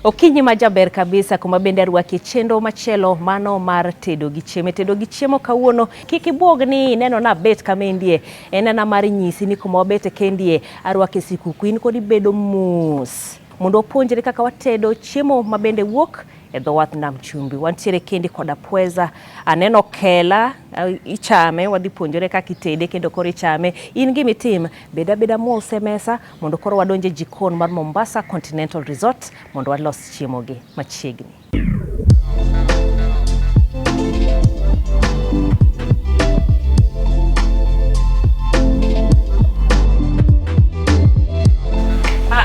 Okinyi ma jaber kabisa kuma bende arwaki e chenro machielo mano mar tedo gi chiemo. E tedo gi chiemo kawuono kik ibuog ni ineno na bet kama indie. En ana mar nyisi ni kuma wabete kendie arwaki e sikuku in kod ibedo mos mondo wapuonjre kaka watedo chiemo ma bende wuok e dho wath nam chumbi. Wantiere kendi koda pweza, aneno kela ichame, wadhi puonjore kaka itede kendo koro ichame. In gima itim, bed abeda mos e mesa mondo koro wadonj e jikon mar Mombasa Continental Resort mondo walos chiemo gi machiegni.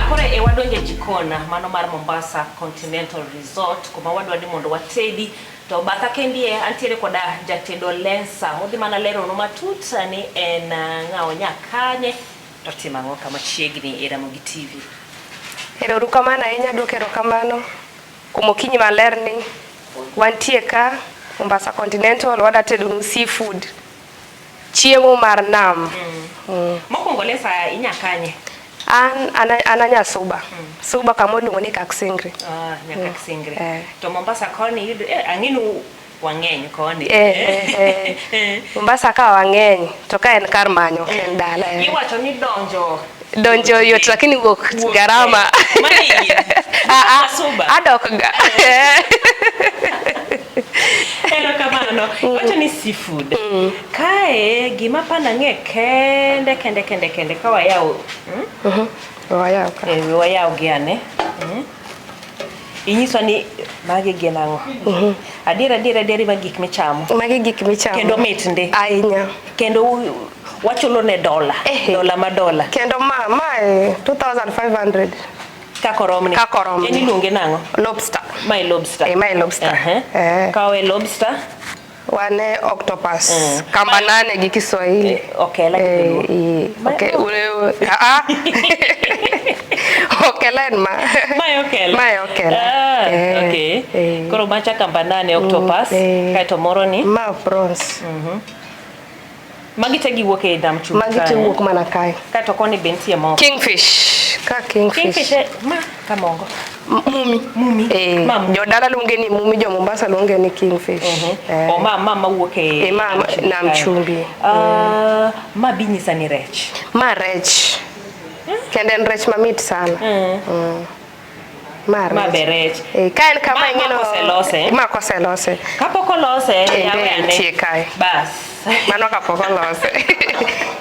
Koro e wadonjo e jikon mano mar Mombasa Continental Resort kuma wadwa ni mondo watedi to batha kendie antiere koda jatedo Lensa modhi mana leronu matut ni en ng'a onya kanye to timo ang'o kama chiegni e Ramogi TV. Ero uru kamano ahinya, aduoko erokamano kuom okinyi maler ni. Wantie ka Mombasa Continental wadwa tedonu seafood. Chiemo mar nam. Mokwongo Lensa inya kanye? An an anya Suba. Suba kama iluongo ni Kaksingri. Ah, nya Kaksingri. Eh. To Mombasa koni yudo ang'e ni wang'eny koni. Eh, eh, eh. Mombasa ka wang'eny to ka en kar manyo ok en dala. Eh. Iwacho ni donjo Donjo yot lakini wuok garama. Mano in. Ah, ah, Suba. Adok ga. Erokamano. Iwacho ni seafood. Kae gima panda ng'e kende kende kende kende ka wayawo Wayaw ka. Eh, wayaw gi ane. Inyiswa ni magi gin ang'o? Adier adier adier ma gik michamo. Magi gik michamo. Kendo mit ndi. Ahinya. Kendo wachulo ne dola. Ehe. Dola ma dola. Kendo ma ma e 2500 Kaka oromni. Kaka oromni. En iluonge nang'o? Lobster. Mae lobster. Eh, mae lobster. Eh. Kawe lobster. Wane octopus. Kamba nane gi Kiswahili. Okela gi dholuo. Okay, ah. Okela en ma. Mae okela. Mae okela. Ah, Eh, okay. eh. Koro macha kamba nane octopus. Kaeto moro ni. Ma prawns. Magi te giwuok e nam chumbi. Magi te wuok mana kae. Kaeto koni be nitie moko. Kingfish. Ka kingfish. Kingfish e, ma kamongo. Mumi. Mumi. Eh, Ma mumi. jodala luonge ni mumi, jo Mombasa luonge ni kingfish. Eh. O ma ma mawuok e Eh, ma nam kae. chumbi. Ah, ma bi nyisa ni rech. Ma rech. Kendo en rech mamit sana. Ma rech. Ma be rech. Eh, ka en kama Ma- ma ing'eno koselose. Ma koselose. Kapok olose, Eh, yawe ane. nitie kae. Bas. Mano kapok olose.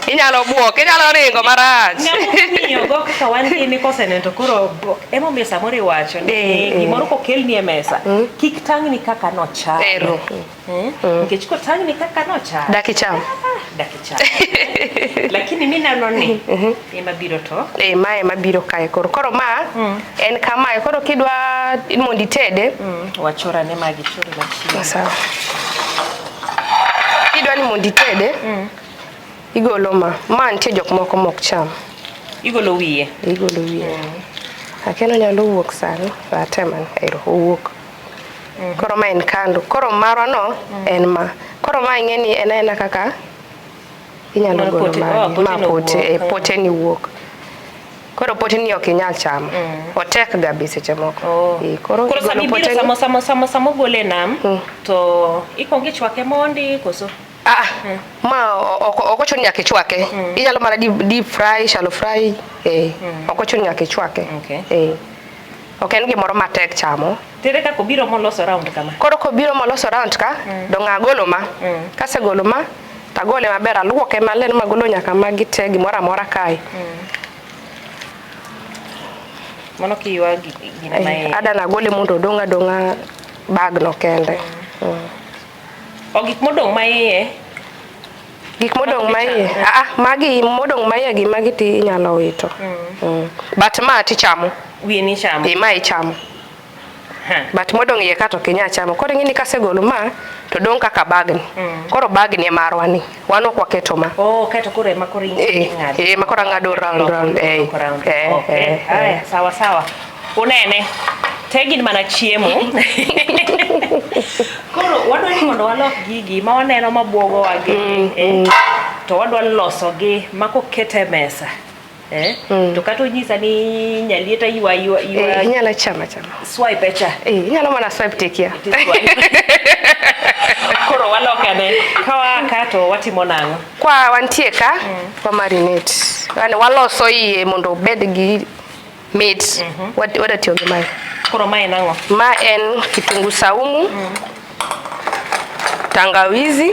Inyalo buok, inyalo ringo marach. Ng'ama ong'iyo go kaka wan gini koseneno to koro buok. Emomiyo samoro iwacho ni Eh, eh. gimoro kokelni e mesa, kik tang'ni kaka nochal. Ero. Nikech kotang'ni kaka nochal, Dak icham. dak icham. Lakini mineno ni ema biro to Eh, ma ema biro kae koro. Koro ma en kamae. Koro kidwa mondo itede, wachorane magi chore machiegni. Sawa. Kidwa ni mondo itede, igolo ma. Ma nitie jok moko mok cham. Igolo wiye. Igolo wiye. Akia ni onyalo wuok sani. Atem ane. Ero, owuok. Koro ma en kando. Koro marwa no en ma. Koro ma ing'e ni en aena kaka inyalo Mar golo pote- magi. oh, pote Ma no pote, wuok. eh, pote ni wuok. Koro pote ni ok inyal chamo. Otek ga be seche moko. Oh. Eh, koro Koro igolo sama ibiro pote ni. samo samo samo samo gole e nam to ikwongo ichwake mondi koso Ah, ma ok ochuno nyaka ichwake. Inyalo mana deep, deep fry, shallow fry. Eh, ok ochuno nyaka ichwake. Okay. Eh. Ok en gimoro matek chamo. Tere kaka obiro moloso round kama. Koro kobiro moloso round ka, dong' agolo ma. Kasegolo ma, tagole maber, aluoke maler magolo nyaka magi te gimoro amora kae. Mano kiywa gine ma iye. Ada nagole mondo odong' adong'a bag no kende. O gik modong' ma iye Gik modong' ma iye, ah, ah, magi modong' ma iye gi magi ti inyalo wito. But ma tichamo. Wiye ni chamo. Eh, ma ichamo. But modong' iye ka to ok inyal chamo. Koro ing'e ni kasegolo ma to dong' kaka bagni. Koro bagni e marwa ni. Wan ok waketo ma. Oh, kaeto koro ema koro Eh, ing'ado. eh, ema koro ang'ado round round. Eh, Loko round. eh, Okay. eh, eh. Aya, sawa sawa. Unene. Te gin mana chiemo. Koro wadwa ni mondo walok gigi ma waneno mabuogowa gi, to wadwa losogi ma koket e mesa. Eh? To kata onyisa ni nyalieta ywa ywa ywa Eh, inyalo chama chama. Swipe cha. Eh, inyalo mana swipe tikia. Koro walokane. Kawa ka to watimo nang'o? Kwa wantie ka, wa marinate. Yani waloso iye mondo obed gi mit. Wada tiyo gi mae. Koro mae nang'o? Ma en kitungu saumu, tangawizi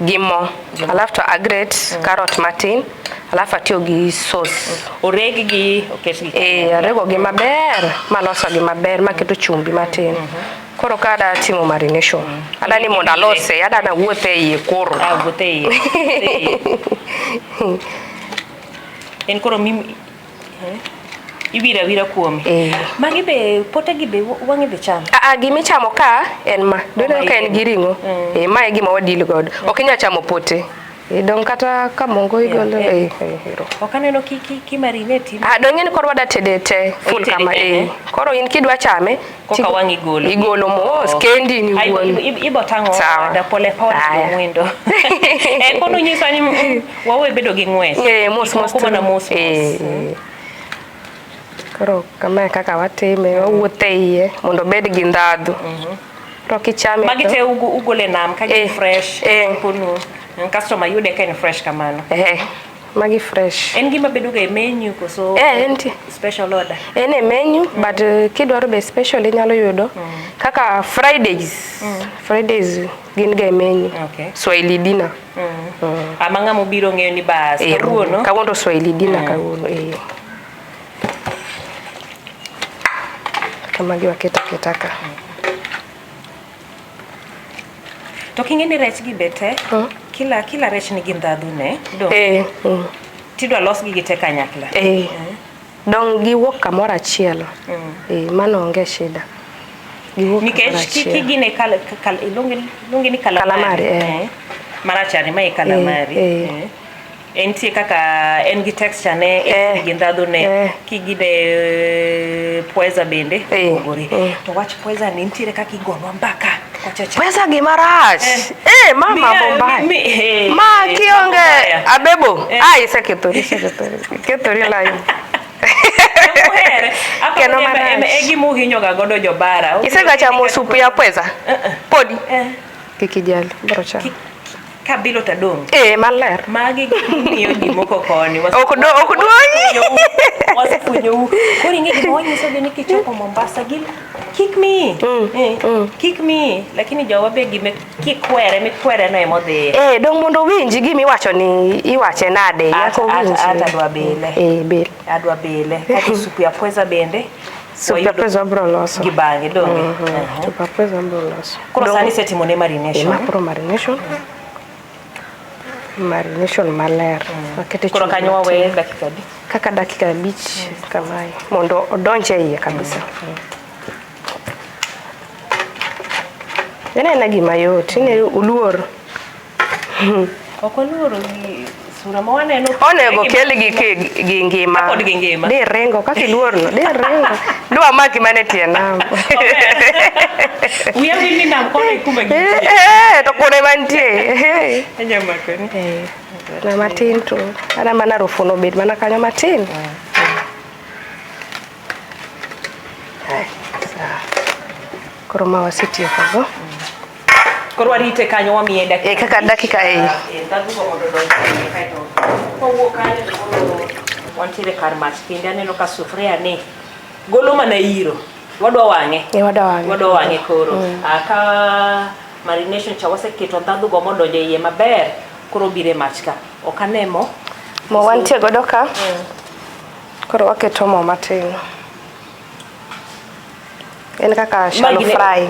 gi mo. Alafu to agrate carrot matin, alafu atiyo gi sauce. Oreg gi oket gi. Eh, arego gi maber, maloso gi maber, maketo chumbi matin. Koro ka ada timo marination, ada ni mondo alose, ada nawuoth e iye koro. Ah, wuothe iye. Wuothe iye. En koro mim iwiro awira kuome. Eh. Magi be pote gi be wang'e be cham. Ah, ah, gimichamo ka en ma. Doneno ka en gi ring'o. Eh, ma e gima wadeal godo. Ok inyal chamo pote. Eh, dong kata kamongo igolo. Yeah, Eh, eh, ero. Ok aneno ki ki ki marinate. Ah, dong ing'e ni koro wada tede te full Itede kama. te, Eh. eh. Koro in kidwa chame, Koka wang' igolo. Igolo mos Oh. kendi ni Ai, wuon. Ibo tang'o Sawa. da pole pole Aya. mwendo. Eh, kono nyisa ni wawe bedo gi ng'wech. Eh, mos Gik mos. moko mana mos mos. Eh, eh. Koro kamae kaka watime, wawuotho e iye mondo obed gi ndhadhu. To kichame Magi to- te ugole nam ka gin Eh, fresh. eh. Kono customer yude ka en fresh kamano. Eh, magi fresh. En gima bedo ga e menu koso Eh, entie. special order. En e menu, but kidwaro be special inyalo yudo. Kaka Fridays. Fridays gin ga e menu. Okay. Swahili dinner. Ama ng'ama obiro ng'eyo ni bas Eh, kawuono Kawuono to Swahili dinner kawuono. Eh. Kamagi waketo aketa ka. To king'e ni rech gi be te kila kila rech nigi ndhadhu ne do Eh, tidwa los gi te kanyakla. Eh. Dong giwuok kamoro achiel. Eh, mano onge shida. Giwuok kamoro Nikech achiel. kigine kal, kal, iluonge ni calamari. Calamari, eh. Marachar ni mae calamari. Eh, eh. Eh. Entie kaka en gi texture ne, en Eh. gi ndhadhu ne, Eh. kigine pweza bende Eh. opogore. Eh. To wach pweza ni nitiere kaka igonwa mbaka kocha cha. Pesa gima rach. Eh, ma mambo mbaya. Ma kionge abebo. Ah, isekethori, isekethori. Kethori live. Kendo marach. E gima uhinyoga godo jobara. Isega chamo supu ya pweza? Podi. Eh. Kik ijali, bro chamo. Kabilo tadong'. Eh, maler. Magi gik miyo ji moko koni. Ok ok duogi. Wasefunyou. Koro ing'e gima wanyisogi ni kichopo Mombasa gin kik miyi. Kik miyi. Lakini jowa be gime kikwere mikwere no emodhiye. Eh, dong mondo owinji gima iwacho ni iwache nade, nyaka owinji. Ata adwa bile. Eh, bil. Adwa bile. Kata supu ya pweza bende. Supu ya pweza wabro loso. Gi bang'e donge. Supu ya pweza wabro loso. Koro sani isetimo ne marination. Ma koro marination. Marination maler. Wakete Koro chumbi kanyo matin. waweye dakika adi? Kaka dakika 5 kamae mondo odonj e iye kabisa. En aena gima yot, ine uluor. Ok waluoro gi sura ma waneno. Onego kel gi gi ngima. Kapod gi ngima. Di ringo kaka iluor no, di ringo. Dwa maki mana e tie nam. Wiya wil ni nam kono e kuma gintie. Eh, to kuno ema nitie. Anya makoni. Eh, na matin to ana mana harufu no bed mana kanyo matin. Ai, sawa. Koro ma wasetieko go. Koro warite kanyo wamiye dakika. Eh, kaka dakika eh. Ndhadhu go mondo odonj e iye kaeto kowuok kanyo to koro wantiere kar mach kendo aneno ka sufuria ni golo mana iro. Wadwa wang'e. Eh, wadwa wang'e. Wadwa wang'e koro. Ka marination cha waseketo ndhadhu go modonjo e iye maber, koro biro e mach ka. Ok ane mo. Mo wantie godo ka. Koro waketo mo matin. En kaka shallow fry.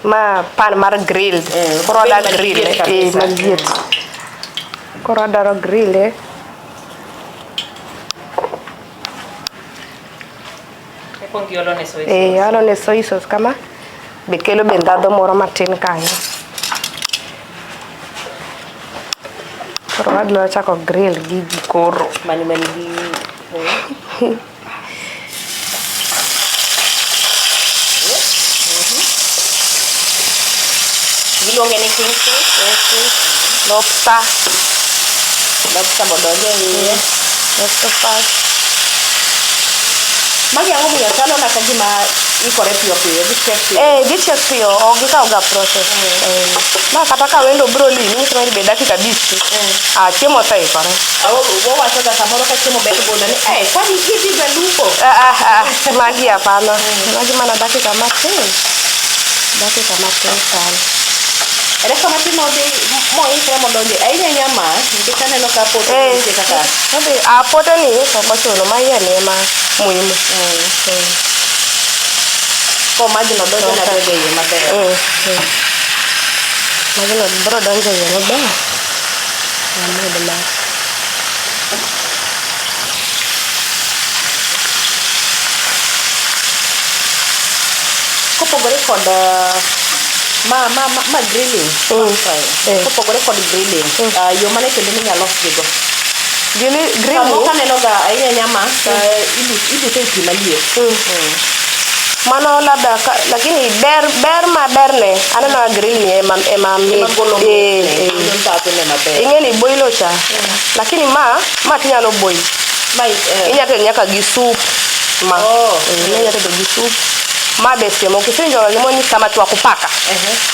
Ma pan mar grilled. Koro wadwa Bedo grill. maliet Eh, kabisa. maliet. Koro wadwaro grill e. Ikuongo iolo ne soy sauce. Eh, aolo ne soy sauce kama. Be kelo be ndhadhu moro matin kanyo. Koro wadwa chako grill gigi koro. Mani mani gi Giluonge ni kingfish, lobster. Lobster bodonjo e iye. Octopus. Magi ang'o miyo chalo na ka gima ikore piyo piyo, gichiek piyo. Eh, gichiek piyo, ok gikaw ga process. Eh, ma kata ka wendo biro limi, inyise ni bed dakika abich tu. Ah, chiemo oseikore. Wawacho ga samoro ka chiemo bet budho ni, eh, kwani idhi ga lupo? Ah, ah, ah, magi hapana. Magi mana dakika matin. Dakika matin sana. Dakika matin modhi moikre modonje. Ahinya ahinya ma, nikech aneno ka poto Eh, nitie kaka. odhi, ah, poto ni ok ochuno, ma iye ni ema muhimu. Mm. Ko majno donjo na donjo e iye maber. Majno biro donjo e iye maber. Amed ma. Kopogore kod ma ma ma, ma grilling. Fry. Kopogore kod grilling, yo mane kendo minyalo losgigo? Grilling? Samoro aneno ga ahinya nyama, ilute e pi maliet. Mano labda ka, lakini ber ber ma berne aneno ka grill ni ema ema mit. Ema golo Eh, mitne, eh. golo ndhadhune maber. Ing'e ni boilo cha. Lakini ma ma tinyalo boil. Ma eh, Inyalo tedo nyaka gi soup. Ma. Oh. Eh, inyalo tedo gi soup. Ma be seche moko isenjoga gimoro ni samaki wa kupaka.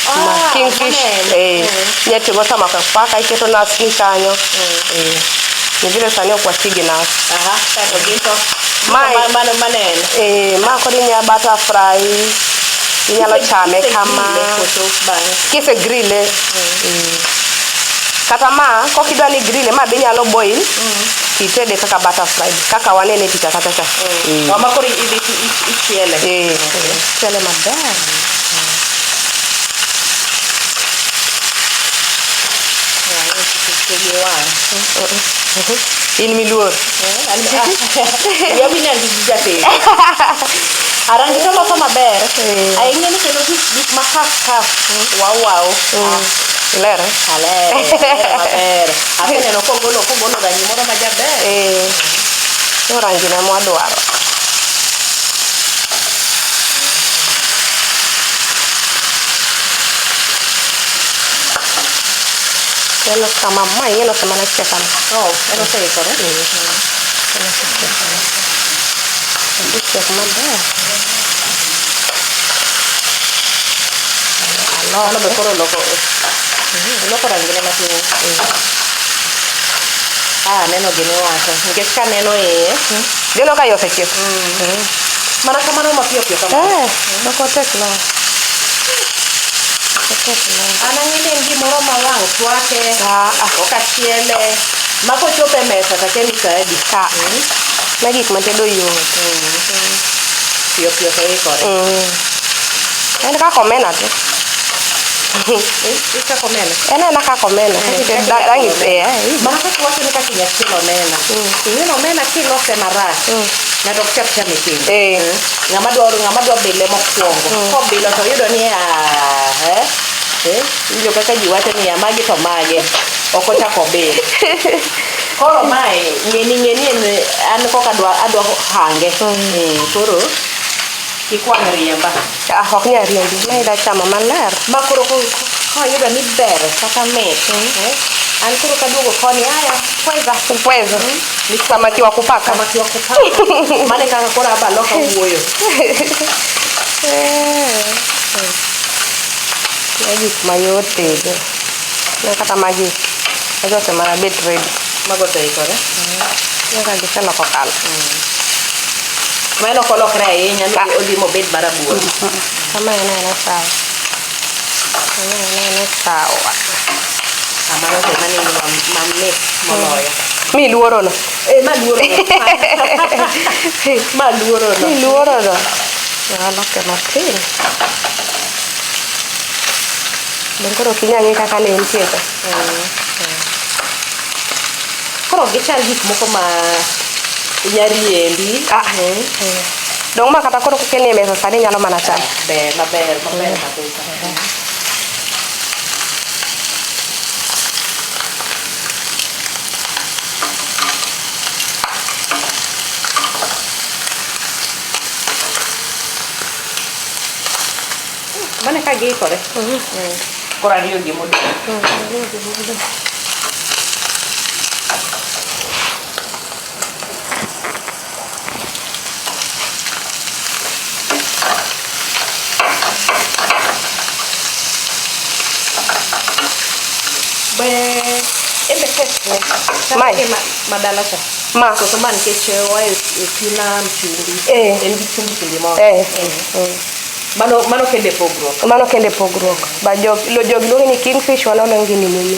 Ma Ah, kingfish. mano en. Eh, inyalo tiyo go samaki wa kupaka iketo nas ni kanyo. Eh. Ni vile sani ok wati gi nas. Aha, kaeto gin to Mae- mano mano en. Eh, ma koro inya butter fry. Inyalo chame Kise kama. grille koso bang'e. Kise grille. Mm. Kata ma kokidwa ni grille ma be inyalo boil. Titede kaka butter fry kaka wanene e picha kacha cha. Mm. Ma koro idhi ichiele. Eh, chiele maber. In miluor. Wiya wil gi jatedo. Arangi to loso maber. Ahinya ni kendo gik ma kaf kaf. Wow wow. Ler. Eh? Aler, aler maber. Aseneno kogolo kogolo rangi moro ma jaber. Eh. No rangi na mwadwaro. Neno kama ma ing'e osemana chiek kama. Oh, en oseikore. En osechiek kama. Osechiek maber. Mano be koro oloko oloko rangine matin. Ah, aneno gima iwacho. Nikech kaneno iye, Dineno ka iye osechiek. Mana kamano mapiyo piyo kamano. Eh, ok otek loyo. Ok otek loyo. An ang'e ni en gimoro ma wang' chwake, Ah, ah. ok achiele. Ma kochopo e mesa to akia ni saa adi. Ah. Ma gik ma tedo yot. Piyo piyo to ikore. En kaka omena to. Ikako omena. En aena kaka omena. Kaka itedo dang' eh, Mana kaka wacho ni kaka inya chiel omena. Ing'e ni omena kilose marach, ng'ato ok chak chame kendo. Eh. Ng'ama dwa ng'ama dwa bile mokwongo. Kobilo to oyudo ni ah, eh, eh, iwinjo kaka ji wacho ni magi to mage. Ok ochako obil. Koro mae ng'eni ng'eni en an koka adwa adwa hange. Koro kik wang' riemba. Ah, ok nyal riembi. Ma ida chamo maler. Ma koro koyudo ni ber kata mit. An koro kaduogo koni aya pweza. Pweza. Samaki wa kupaka. Samaki wa kupaka. Mane kaka koro abalo kawuoyo. Eh. Ma gik mayot tedo. Ma kata magi. Magi osemana bet ready. Mago oseikore. Nyaka giseloko colour. Mano ok olokre ahinya ni odhi mobed marabuor. Kama en aena sawa. Kama en aena sawa. Ah, mano to mano en mamit moloyo. Mi luoro no. Eh, ma luoro no. Ma luoro no. Mi luoro no. Aloke matin. Dong koro ok inyal ng'e kaka ne entie cha. Koro gichal gik moko ma inya riembi. Ah. Dong ma kata koro kokenie e mesa sani inyalo mana chamo. Ber, maber, maber kabisa. Mane ka giikore. Koro ariyo gi modong'. Be embe test ne. Mae. Chalo madala cha. Ma. Koso ma nikech oa e pi nam chumbi. Eh. En gi chumbi chumbi moro. Eh. Mano mano kende pogruok. Mano kende pogruok. Ba jog lo jogi luonge ni kingfish wan waluonge ni mumi.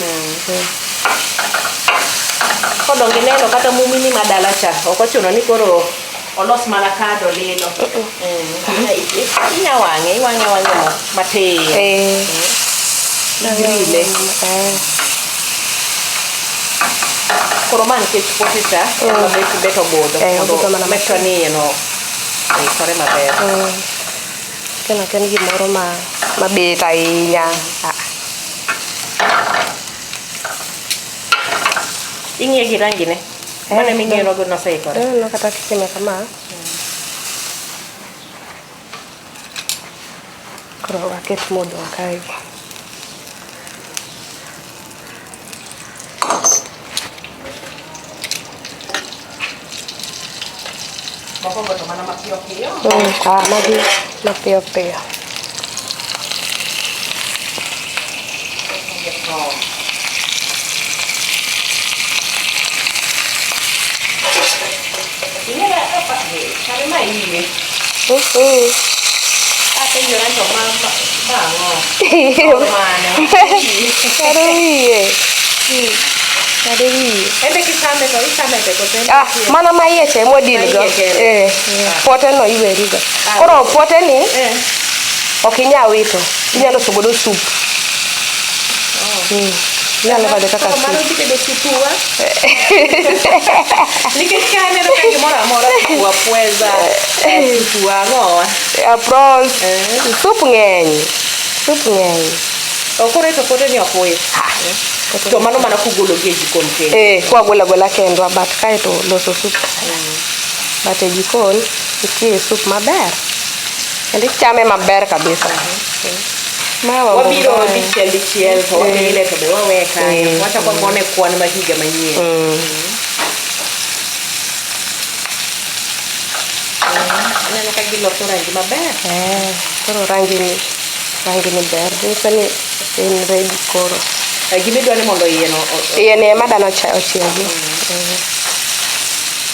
Kodong ineno kata mumini madala cha ok ochuno ni koro olos mana kado lilo. Inya wang'e, iwang'e wang'e mo matin. Eh. Igrile. Eh. Koro ma nikech pote cha, ema bet bet obudho Eh, mondo obudho mana make sure ni iye no oikore maber. Kendo ok en gimoro ma mabit ahinya. Ah. Ing'iye gi rangi ne. Mano ema ing'iyo nogo noseikore. Aneno kata kitime kama. Koro waket modong' kae gi. Mokwongo to mana mapiyo piyo. Ah, magi mapiyo piyo. Ing'e kare ma iye. Apenjora to ma ma ang'o? Mane? Kare wiye. Kare wiye. Embe kichame to ichame te koso en Ah, mana ma iye cha ema wadil go. Ma iye kende. Eh, pote no iweri go. Koro pote ni Eh. ok inyal wito. Inyalo loso godo sup. Inyalo kode kaka Koro mano sup. dhi bedo sutua. Nikech ka aneno ka gimoro amora sutua pweza, sutua ang'owa. Prawns. Sup ng'eny. Sup ng'eny. To koro to pote ni ok wit. To mano mana kugolo gi e jikon kendo. Eh, kwagolo agola kendwa but kaeto loso sup. But e jikon nitie sup maber. Kendo ichame maber kabisa. Ma Wabiro wabiro dichiel dichiel to wabile to be wawe kanyo. Wachako wagone kwan ma higa manyien. Aneno ka giloso rangi maber. Eh, koro rangi ni rangi ni ber. Nyiso ni en ready koro. Gima idwa ni mondo iye no Iye ni ema dano ochiegi.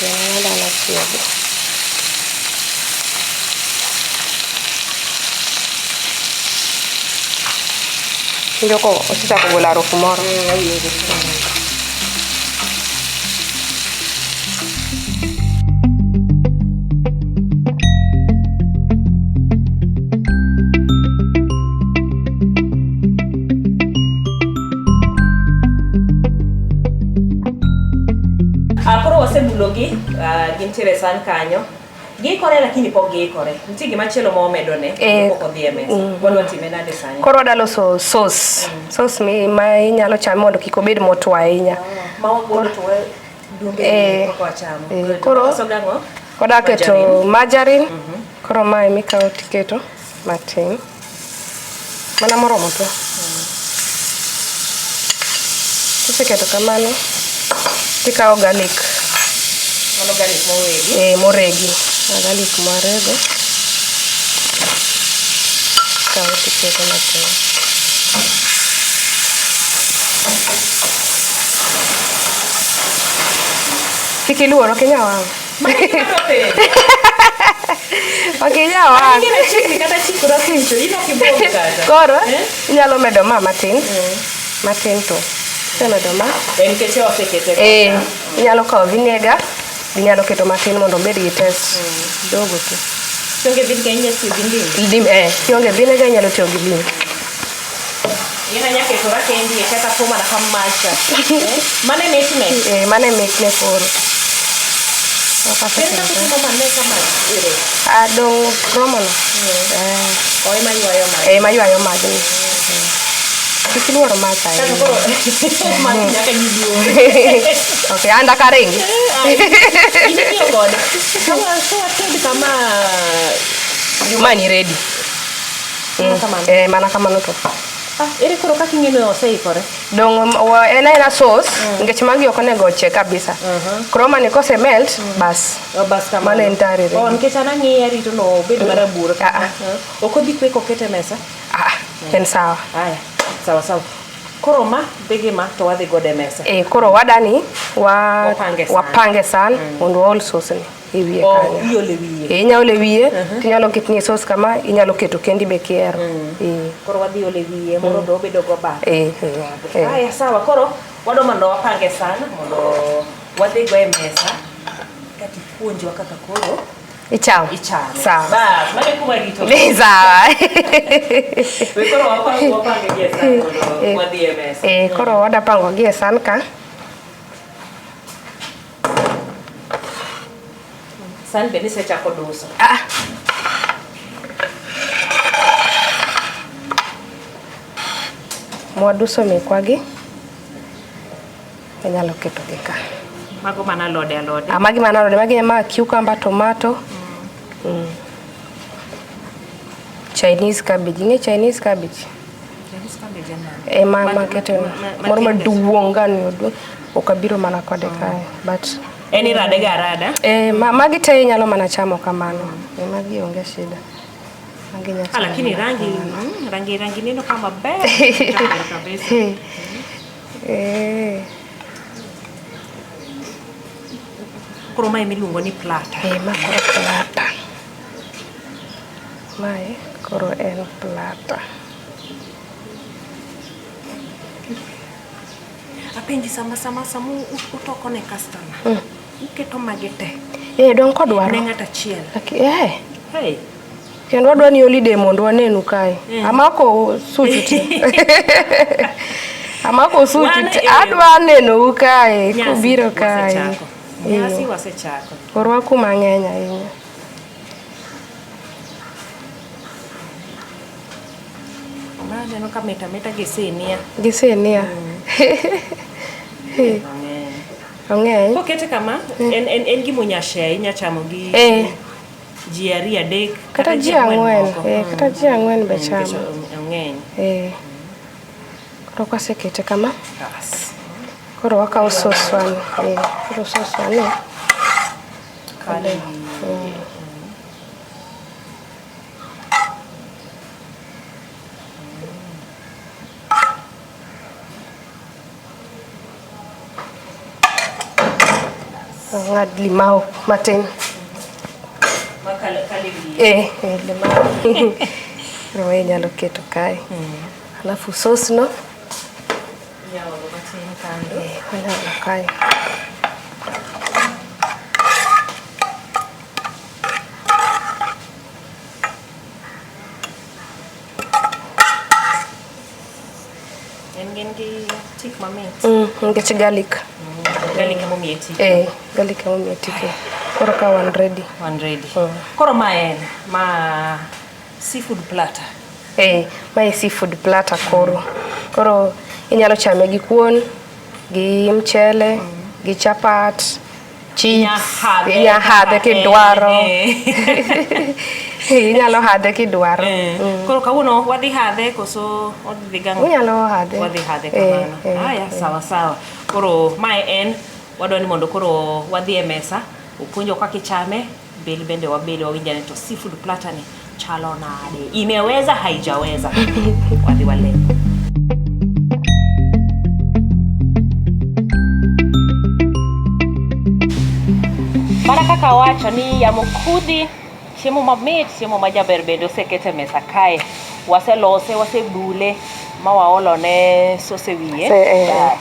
Iye ni ema dano ochiegi. Winjo ko osechako golo harufu moro. Awinjo. Ah, koro wasebulogi, gintiere e san kanyo. Giikore lakini pok giikore. Nitie gima chielo ma wamedone Eh, pok odhi e mesa. Wadwa time nade sani? Koro wadwa loso sauce. Sauce ma inyalo chame mondo kik obed motwo ahinya. Ma wagolo to wadumbe Eh, pok wachamo. eh, koro- Waloso gang'o? Wadwa keto margarine. Koro mae mikawo tiketo matin. Mana moromo to. Kiseketo kamano, tikawo garlic. Mano garlic moregi. Eh, moregi. Garlic morego. Ikawo tiketo matin. Kik iluor, ok inyal wang'. Mano e gima adwa penjo. Ok inyal wang'. Ing'e chiegni kata chikora pincho, in ok ibuog kata. Koro, Eh? inyalo medo ma matin. Matin to. Kisemedo ma, En nikech osekete. eh, inyalo kawo vinegar, inyalo keto matin mondo obed gi taste. Kidogo tu. Kionge vinegar inyalo tiyo gi ndim. Ndim, eh, kionge vinegar inyalo tiyo gi ndim. In anya ketora kendi e kata po mana ka macha. Eh? Mano e mitne. Eh, mano e mitne koro. Ere kaka utimo mane ka mach ero? Ah, dong' romo no. Eh, O ema ywayo mach. eh, ema ywayo majni. Kik iluor mach Kata ahinya. koro mach nyaka ji luor. Okay, an dak aringi. In ing'iyo kode. Ka wated kama Ma ni ready. Mana kamano. Eh, mana kamano to. Ah, ere koro kaka ing'e ni oseikore? Dong' en aena sauce, nikech magi ok onego ochieg kabisa. Koro mani kose melt, bas. Oh, bas kamano. Mano en tayari ready. Oh, nikech an ang'iye arito no obed marabuor. Ah, ah. Ok odhi kwe kokete e mesa? Ah, en sawa. Aya, sawa sawa. Koro ma dhi gi ma to wadhi godo e mesa. Eh, koro wadani wa Wapange san. wapange san mondo waol sauce ni e wiye Oh, kanyo. iolo e wiye. Eh, inyalo ole wiye, tinyalo ketnie sauce kama, inyalo keto kendi be kihero. Eh, Koro wadhi ole wiye mondo be obedo go bathe. eh, eh, eh. Aya, sawa. Koro wadwa mondo wapange san mondo wadhi go e mesa kati puonjwa kaka koro Ichamo. ichame. Sawa. Bas, mano e kuma rito. Sawa. We koro wapange gi e san mondo wadhi e mesa. Eh, koro wada pango gi e san ka. San be nisechako duso. Ah. Mwaduso mekwagi wanyalo keto gi ka. Mago mana alode alode. Ah, magi mana alode, magi ma cucumber, tomato. Mm. Chinese cabbage, ing'e Chinese cabbage? Chinese cabbage en mane? E ma maketo no. Moro matindo. maduong' gani oduong'. Ok abiro mana kode kae, but En irade ga arada. eh, ma, magi te inyalo mana chamo kamano. Eh, magi onge shida. Magi inyalo Ah, chamo lakini mana rangi kamano. rangi neno kama ber. Jaber kabisa. Eh, Koro mae miluongo ni platter. eh, ma koro platter. Mae koro en platter. Apenji sama utoko ne customer. Uketo magi te Eh, dong kodwaro. ne ng'ato achiel. Eh, Hey. kendo wadwa ni holiday mondo wanenu kae. Amako suchu te. Amako suchu Wan te. e- Adwa nenou kae, Nyasi kubiro kae. wasechako. Nyasi wasechako. Orwaku mang'eny ahinya. Ma aneno ka mit amita gi sinia. Gi sinia. Mang'eny. Ong'eny. Kokete kama, en gima unya share, inya chamo gi Eh. ji ariyo adek Kata ji ang'wen. moko. Eh, kata ji ang'wen be Nikech chamo. ong'eny. Eh. Koro kwasekete kama, Bas. koro wakawo sauce wani. Eh, koro sauce wani. Kale. Ng'ad limau matin. Ma kale wiye. Eh, eh, limau. Koro mae inyalo keto kae. Alafu sauce no, Inyalo matin kando. eh, wanyalo kae. En gin gi tik mamit. Nikech garlic. Garlic ema omiye tik. Eh, garlic ema omiyo tike. Koro ka wan ready. Wan ready. Koro ma en ma seafood platter. Eh, mae seafood platter koro. Koro inyalo chame gi kuon, gi mchele, gi chapat, chips. Inya hadhe kidwaro. Inyalo hadhe kidwaro. Koro kawuono wadhi hadhe koso wadhi gang'o? Unyalo hadhe. Wadhi hadhe Eh, kamano. eh, Aya, sawa sawa. Koro mae en wadwa ni mondo koro wadhi e mesa, opuonjwa kaka ichame, bel bende wabel wawinj ane to seafood platter ni chalo nade. Imeweza haijaweza. Wadhi wale. Mana kaka awacho ni yamo kudhi, chiemo mamit, chiemo majaber bende oseket e mesa kae. Waselose, wasebule ma waolone sauce e wiye. Se- eh. Bas.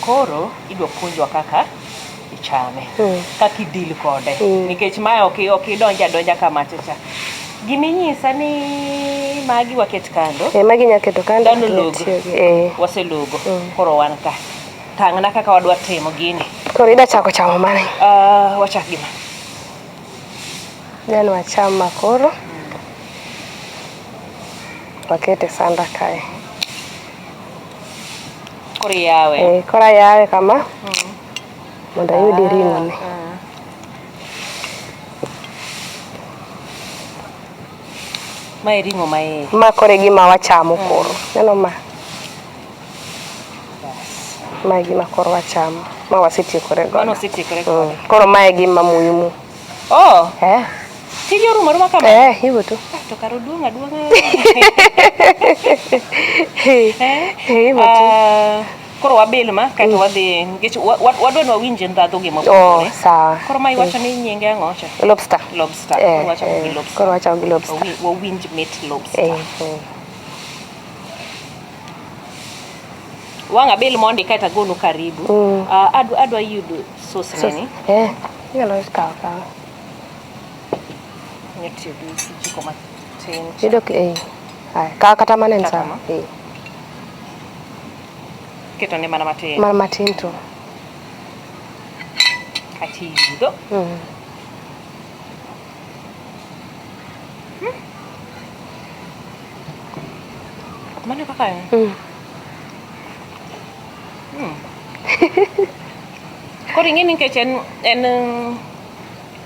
Koro idwa puonjwa kaka ichame, kaka idil kode. Nikech mae ok idonj adonja kamacha cha. Giminyisa ni magi waket kando. Eh, magi inya keto kando. Dhano logo. tiyogi. Eh. Waselogo. Koro wan ka. Tang'na kaka wadwa timo gini. Koro ida chako chamo mane? Wachak gi ma. Then wacham ma koro. Wakete sanda kae. Koro iyawe. Eh, koro ayawe kama mondo ayudi ring'o ni. Mae ring'o ma iye. Ma koro e gima wachamo koro. Neno ma. Ma e gima koro wachamo. Ma wasetiekore godo. Mano osetiekore godo. Koro mae e gima muhimu. Oh, Eh? Tije orumo aruma kama? Eh, hivyo tu. Ah, to kare oduong' aduong'a. Eh, hivyo tu. Ah, koro wabil ma kaeto wadhi nikech wadwa ni wawinj ndhadhu gi Oh, mopogore. sawa. Koro ma iwacho ni nyinge ang'o cha? Lobster. Lobster. Eh, Koro wachako gi eh, lobster. Koro wachako gi lobster. Wawinj mit lobster. Eh, eh. Wang' abil mondi kaeto agonu karibu. Mm. Ah, adwa yudo sauce neni. Eh, inyalo kawo kawa. Inya tiyo gi kijiko matin cha. Yudo eh. Haya, kaw kata mano en Kata sawa. ma? Eh. Ketone mana matin. Mana matin tu. Kaeto iyudho. Mm. Mano e kaka en. Mm. Koro ing'e ni nikech en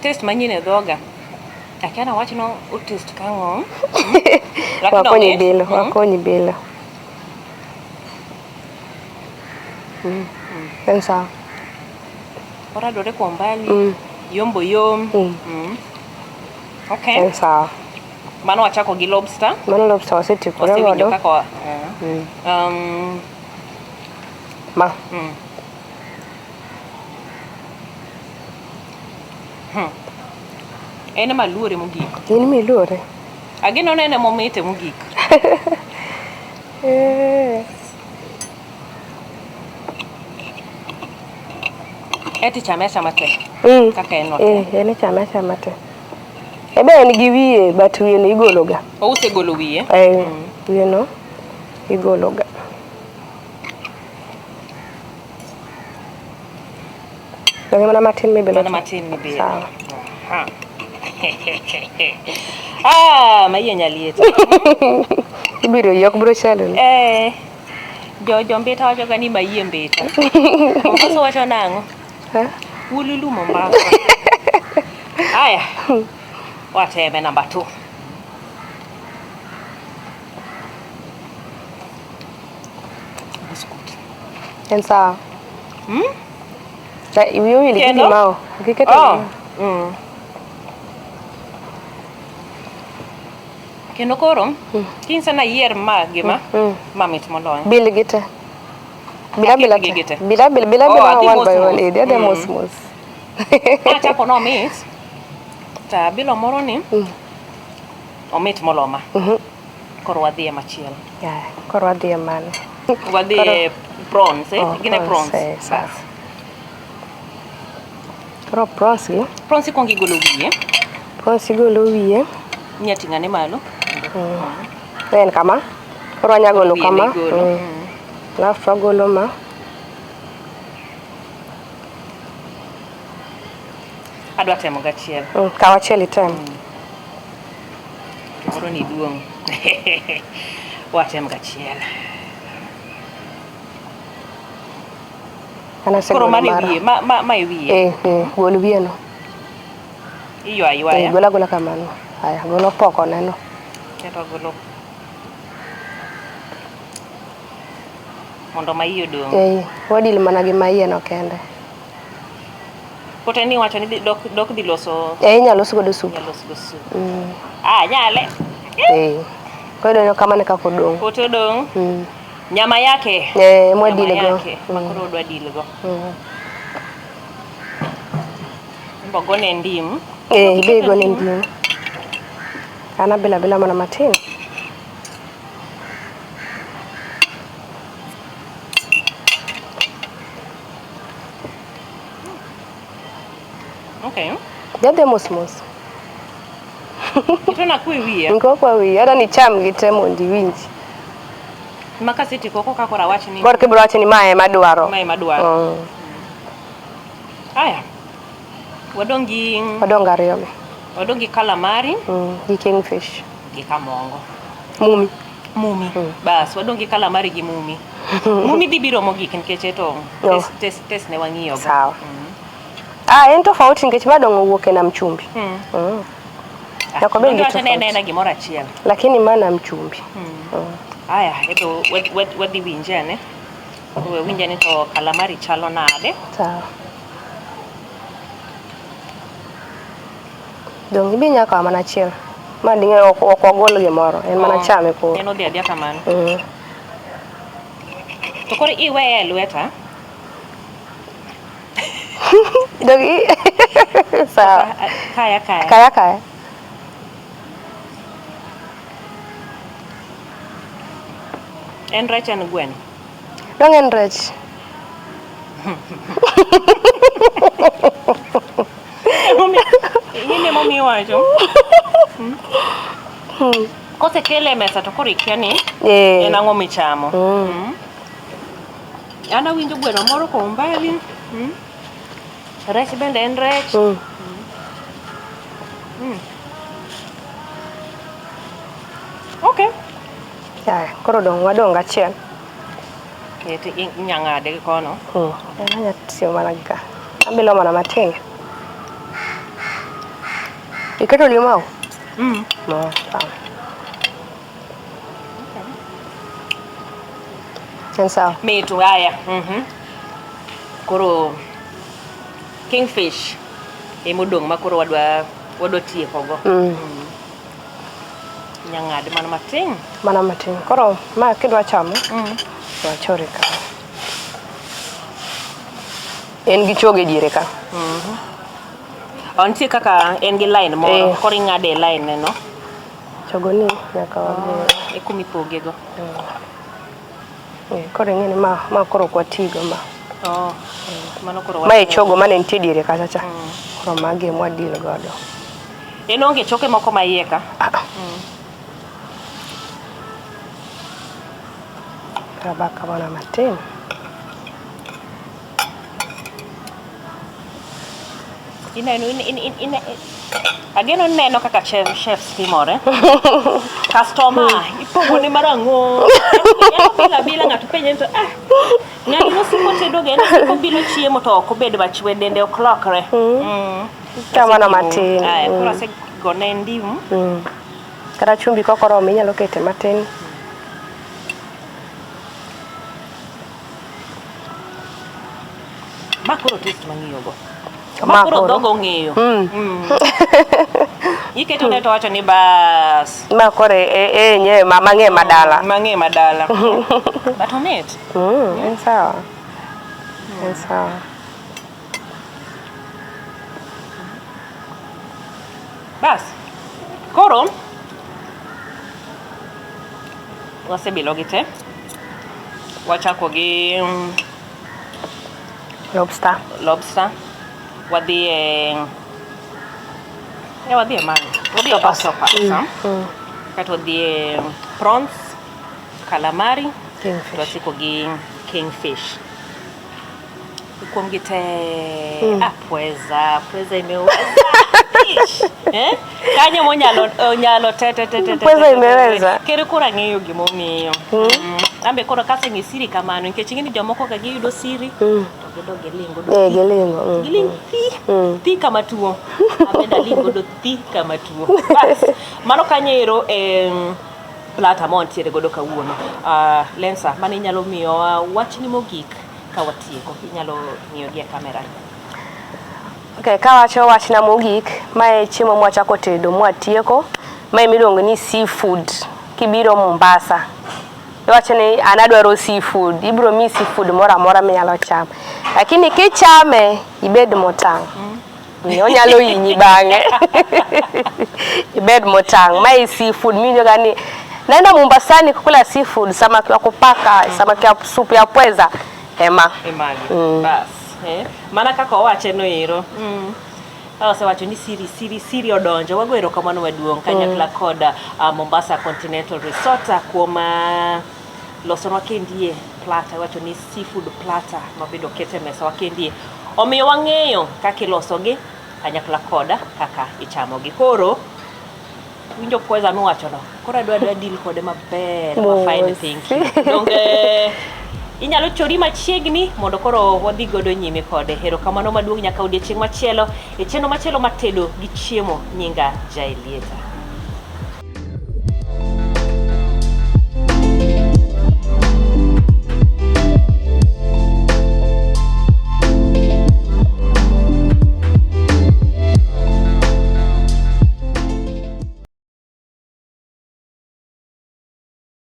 taste manyien e dhoga. Akia nawach no o taste kang'o. Lakini Wakonyi omit. bilo, Mm. wakonyi bilo. Mm. En sawa. Oradore kwa umbali. Mm. Yombo yom. Mm. Mm. Okay. En sawa. Mano wachako gi lobster. Mano lobster wasetiekore Wasewinjo godo. kaka wa- Mm. Ma. Mm. En ema luore mogik. In miluore. Ageno ni en ema omite mogik. Eh. Eti chame achama te. Mm. Kaka en no te. Eh, en ichame achama te. Ebe en gi wiye, but wiye no igologa. Ousegolo wiye. Eh, wiye no igologa. Donge mana matin mibilo Mana te? matin mibilo. Sawa. Aha. Ah, ma iye nyaliet. Ibiro yie ok biro chalo ni. Eh. Jo mbita wacho ga ni ma iye mbita. Mombasa wacho nang'o? Ha? Ululu Mombasa. Aya. Wateme namba 2. Biskut. En sawa. Mm? Na wiye owil gi Kendo? limao. Ok iketo Oh. limao. Mm. Kendo koro, kinyisa ni ayier ma gi ma, Mm. ma mit moloyo. Bil gi te. Bila bila Aketgi gi te. te. Bila bila bila Oh, bila adhi one mos by mos. one. Eh, adhi Mm. mos mos. Achako nomit, to abilo moro ni, Mm. omit molo ma. Mhm. Koro wadhi e machielo. Yeah, koro wadhi e mano. Wadhi e prawns, eh? Oh, Gin e prawns. eh, sawa. Koro prawns gi, Prawns ikwongo igolo wiye, prawns igolo wiye. inya ting'ane malo. En kama. Koro wanya golo Wiye kama. migolo. Mm. Alafu wagolo ma. Adwa temo gachiel. Mm, kaw achiel item. Moro ni duong'. Watem gachiel. An Koro asegolo mano e mara. wiye, ma e wiye. Eh, eh, gol wiye no. Iywa Eh, ywaya. gol agola kamano. Haya, gol opoko neno. Kaeto agolo mondo ma iye odong'. Eh, wadil mana gi ma iye no kende. Pote ni iwacho ni dok dhi loso Eh, inyalo los godo sup. inyalo los go sup. Mm. Ah, nyale. Eh. Koro ineno kamano e kaka odong'. Pote odong'. Mm. Nyama yake. Eh, mwa Nyama deal go. yake. Ma koro odwa deal go. Mm. Imbo gone ndim. Eh, ibe igone ndim. An abilo abila mana matin. Okay. Jadhi mos mos. Itona kwe wiya. Nikok kwa wiyi, adwa ni icham gi te mondo iwinj. Ma kasetieko koka koro awach ni Koro kibiro wacho ni mae ema adwaro. mae ema adwaro. Mm. Aya. Wadong' gi Wadong' ariyo gi. wadong' gi calamari Mm, gi kingfish. gi kamongo. Mumi. Mumi. Bas, wadong' gi calamari gi mumi. Mumi dhi biro mogik nikech eto Oh. test ne wang'iyo go. Sawa. Ah, en tofauti nikech ma dong' owuok e nam chumbi. Mm. Mm. Ah, Nyaka obed gi wacho ni en tofauti. ena gimoro achiel. Lakini ma nam chumbi. Mm. Aya, eto wadhi winje ane. We winje ni to calamari chalo nade. Sawa. Dong' ibi nyaka kawo mana achiel. Ma ding'e ok ok wagol gimoro, en mana Oh, chame koro. En odhi adhiya kamano. Mm. To koro iweye e lweta. Dong' i sawa. Kaya kaya. Kaya kaya. En rech en gweno. Dong' en rech. Gini emomiyo iwacho. Hmm. Kosekele e mesa to koro ikia ni Eh. en ang'o michamo. Mm. An awinjo gweno moro kwa umbali. Mm. Rech bende en rech. Mm. Okay. Aya, koro dong' wadong' gachiel. Eh, to inya ng'ade gi kono. Mm. En anya tiyo mana gi ka. Abilo mana matin. Iketo limau? Mm. No, sawa. En sawa. Mit haya. Mhm. Koro kingfish emodong' ma koro wadwa wadwa tiekogo. Mm. Inya ng'ade mana matin. Mana matin. Koro ma kidwa chamo, Mm. to wachore ka. En gi chogo e diere ka. Oh, nitie kaka en gi line moro, Eh. koro ing'ade e line ne no. Chogo ni nyaka wagol. E kuma ipogego. Eh, Koro ing'e ni ma, ma koro ok watigo ma. Oh. Mano koro Ma e chogo mane nitie diere kacha cha. Koro magi ema wadeal godo. En onge choke moko ma iye ka. Ah, ah. Rabaka mana matin. Ineno in, in, in, in, ageno neno kaka chef, chefs timore. Customer ipogo ne mar ang'o? Nyalo bila bila ng'ato penje to ah ng'ani nosiko tedo ga en osiko bilo chiemo to ok obed machwe dende ok lokre. Mm. Ka mana matin. Aya, koro Mm. asegone ndim. Mm. Kata chumbi kokoromo inyalo kete matin. Ma koro taste mang'iyogo. Ma Ma koro koro. dhogo ong'eyo. Mm. Mm. Iketo ne to wacho ni bas. Ma koro e e nye ma mang'e madala. Mang'e madala. But omit. Mm, en sawa. En sawa. Bas. Koro wasebilo gi te. Wachako gi Lobster. lobster. Wadhi e e wadhi e mane? Wadhi e octopus. Mm. Mm. Kato wadhi e prawns, calamari, to Kingfish. watieko gi kingfish. Kuom gi te ah, pweza, pweza imeweza. Ish, eh? Kanyo monyalo onyalo te te te te te. Pweza te, te, te. imeweza. Kere koro ang'eyo gimomiyo. Mm. Ambe koro kaseng'e siri kamano nikech ing'e ni jomoko ka giyudo siri to gidog giling godo Eh, thi. gilingo. Mm. Giling thi. Mm. Thi kama tuo. Abende aling godo thi kama tuo. Bas, mano kanyo ero em, plata ma wantiere godo kawuono. Uh, Lensa, mano inyalo miyowa wachni mogik ka watieko. Inyalo ng'iyo gi e kamera. Okay, kawacho wachna mogik, mae chiemo mwachako tedo mwatieko, mae miluongo ni seafood. Kibiro Mombasa, iwacho ni an adwaro seafood, ibiro miyi seafood moro amora minyalo chamo. Lakini kichame, ibed motang'. Mm. Onyalo hinyi bang'e. Ibed motang'. Mae seafood miwinjo ga ni naenda Mombasani kukula seafood, samaki wa kupaka, samaki ya supu ya pweza, ema. Emagi. Bas. Eh? Mana kaka owache no ero. Mm. Osewacho ni siri siri siri odonjo. Wago erokamano maduong' kanyakla kod Mombasa Continental Resort kuom losonwa kendie platter. Iwacho ni seafood platter mabedo oket e mesa wa kendie. Omiyo wang'eyo kaka ilosogi kanyakla koda kaka ichamogi. Koro winjo pweza miwachono. Koro adwa adwa deal kode maber. Ma fine Mos. thank you. Donge inyalo chori machiegni mondo koro wadhi godo nyime kode. Erokamano maduong' nyaka odiechieng' machielo e chenro machielo matedo gi chiemo nyinga Jaelieta.